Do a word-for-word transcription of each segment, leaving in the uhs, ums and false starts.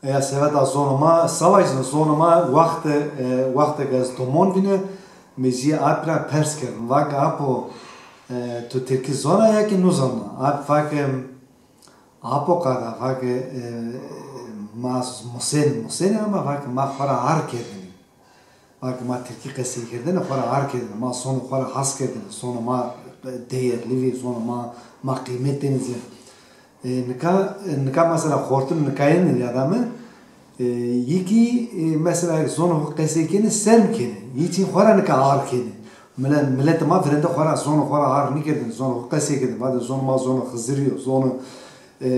Eya seveta zonê ma, savaşin zonê ma, wexte, e, wexte ke ez domon vîne, mi jî apra pers kerdin. Vake apo, e, tu tirkî zona ya ki nuzona? Ap vake, apo qada, vake, e, ma musên, musên ama vake ma xora ar kerdin. Vake ma tirkî qesey kerdene, xora ar kerdene, ma sono xora has kerdene, sono ma değerli vî, sono ma, ma qîmet denize. E, nika, nika mesela xortin nikayene ya da mi, e, yekî, e, mesela zono xo qesey kene, serm kene. Yî çî xora nika ar kene. Mile-, millet ma virende xora zono xora ar nikerdene, zono xo qesey kene. Vade zono ma zono Xizirî yo, zono, e,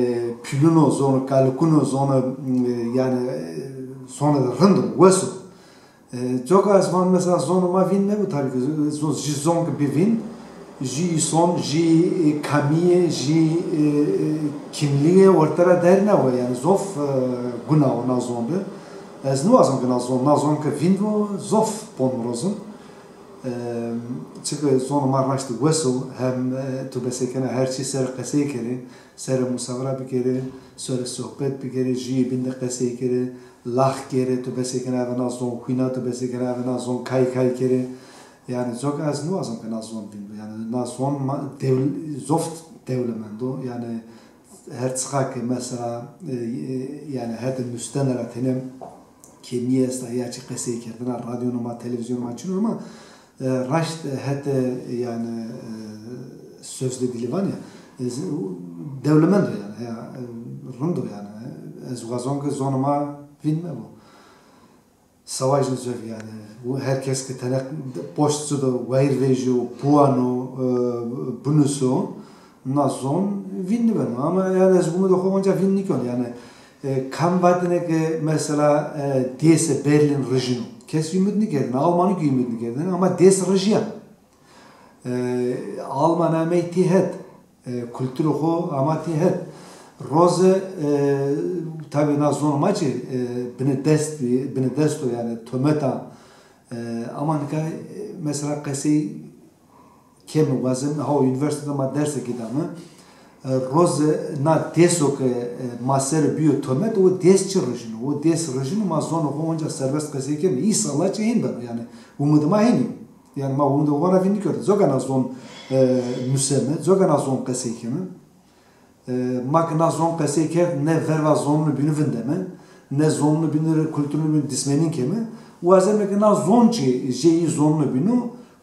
Pîlun o, zono Kalikun o, zono, e, yani, e, zono rind o, wes o. E, coka ez van mesela zonê ma vîn mebo, tabii ki zo-, jî zon ki bivîn, jî îson, jî, e, kamîye, jî, e, e, kimlîye orte ra dernawe, yani zof, e, guna o na zon de. Ez niwazon ki na zon, na zon ki vîn vo zof pon rozin. E, çike zonê ma raştî wes o, hem, e, tu besekena her çî ser qesey kerê, serê musawira bikerê, serê sohbet bikerê, jûyê bîn de qesey kerê, lax kerê, tu besekena eve na zon xwîna, tu besekena eve na zon kay kay kerê. Yani coka ez niwazon ke na zon vîn bo. Yani na zon ma-, dewl-, zof dewlemend o. Yani her çiqa ke mesela, e, e, yani hetê nustene ra tene kêmîye esta ya çi qesey kerdena, radyonê ma, televîzyonê ma çin o ama, e, raşt, e, hetê, yani, e, sözlü dili van ya, e, z-, dewlemend o yani, ya, e, rind o yani. Ez wazon ke zonê ma vîn mebo. Savaşin zöv yani. Bu herkes ki tenek poşt sudo, wayir vejo, puano, e, binuso, na zon vîn nibeno. Ama yani ez umudê xo onca vîn nikon. Yani, e, kam vatene ki mesela, e, dêse Berlin rijino. Kes umud nikerdin, Almanî ki umud nikerdin ama dês rijiya. E, Alman amey tî het, e, kulturê xo ama tî het. Roze, e, tabi na zonê ma çi, e, bine dest, bine dest o yani tometa, e, ama nika, e, mesela qesey keme, wazeme, ha, unîversîte de ma derse kî dame. E, roze na dêso ke, e, ma ser bîyo tomet, o dês çi rijino? O dês rijino, ma zonê xo onca serbest qesey keme. Îsala çi hên beno, yani umudê ma hên o. Yani ma umudê xo ra vîn nikerdo. Coka na zon, e, nuseme, coka na zon qesey keme. E, ma ke na zon qesey kerd, ne verva zonunê bînû vindeme, ne zonunê bînû rê, kulturunê bînû dismenîn keme. Wazeme ke na zon çi jêyî zonunê bînû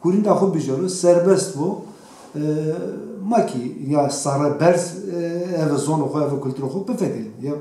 hurînda xo bijero, serbest bo. E, ma kî ya sare berz, e, eve zonê xo, eve kulturê xo bifekirîn. Ya.